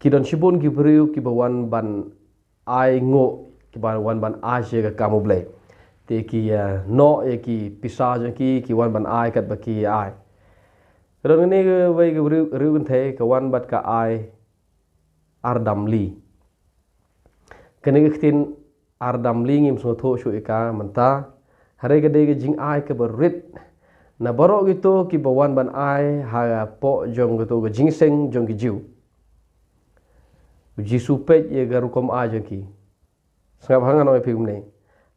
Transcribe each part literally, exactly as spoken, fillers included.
Ki don shibun ki briew kiba wan ban ai nguh, kiba wan ban ai sha ka kam U Blei. Te ki, eh, noh ïa ki pisa jong ki, ki wan ban ai katba ki ai. Ka don kane kawei ka briew, briew kynthei ka wan bad ka ai ar damli. Kane ka ktien ar damli ngim sngewthuh shuh ïa ka mynta. Hynrei ka dei ka jingai kaba rit na baroh kito kiba wan ban ai hapoh jong kito ka jingïaseng jong ki Jiw. U Jisu peit ïa ka rukom ai jong ki. Sngap hangne ïa phi kumne.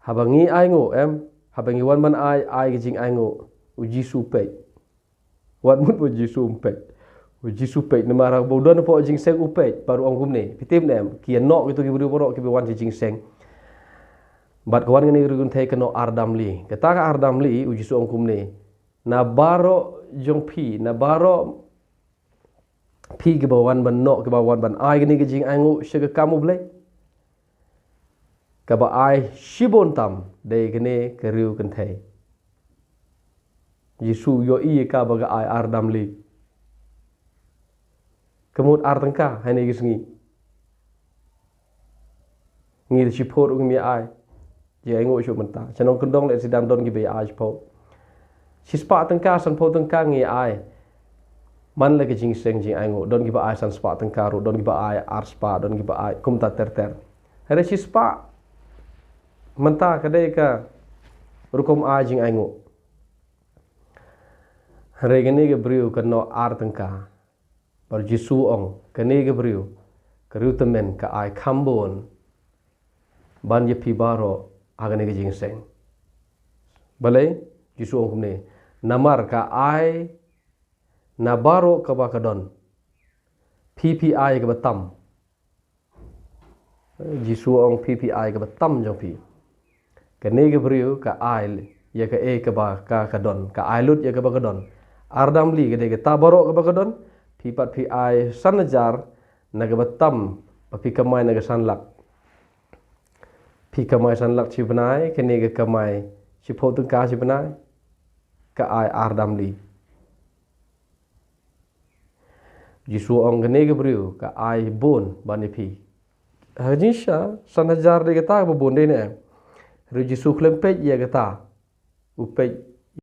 Haba ngi ai nguh, em, haba ngi wan ban ai, ai ka jingai nguh, U Jisu peit. Wat mut ba U Jisu um peit. U Jisu peit namar haba u don hapoh jingïaseng u peit, bad u ong kumne. Phi tip ne em, ki ïa noh kito ki briew baroh kiba wan sha jingïaseng. Bad ka wan kane ka briew kynthei ka noh ar damli. Kata ka ar damli, U Jisu ong kumne. Na baroh jong phi, na baroh phi kiba wan ban noh, kiba wan ban ai kane ka jingai nguh sha ka kam U Blei, kaba ai shibun tam dei kane ka briew kynthei. Jisu u ïohi ïa ka ba ka ai ar damli. Ka mut ar tyngka ha kine ki sngi. Ngi da shiphew ruh ngim ïa ai jingai nguh shuh mynta. Sha nongkyndong lehse dang don kiba ïa ai shiphew. Shispah tyngka, sanphew tyngka ngi ïa ai. Man la ka jingïaseng jingai nguh, don kiba ai sanspah tyngka ruh, don kiba ai arspah, don kiba ai kumta ter ter. Hynrei shispah mynta ka dei ka rukom ai jingai nguh. Hynrei kane ka briew ka noh ar tyngka. Bad U Jisu u ong, kane ka briew, ka briew tymmen ka ai kham bun ban ïa phi baroh ha kane ka jingïaseng. Balei? U Jisu u ong kumne. Namar ka ai na baroh kaba ka don. Phi phi ai kaba tam. U Jisu u ong phi phi ai kaba tam jong phi. Kane ka briew ka ai ïa kaei kaba ka, ka don. Ka ai lut ïa kaba ka don. Ar damli ka dei kata baroh kaba ka don. Phi pat phi ai san hajar na kaba tam ba phi kamai na ka san lak. Phi kamai san lak shi bnai, kane ka kamai shiphew tyngka shi bnai. Ka ai ar damli. U Jisu u ong kane ka briew ka ai bun ban ïa phi. Ha jingshisha, san hajar dei kata kaba bun dei ne em. Hynrei U Jisu u khlem peit ïa kata. U peit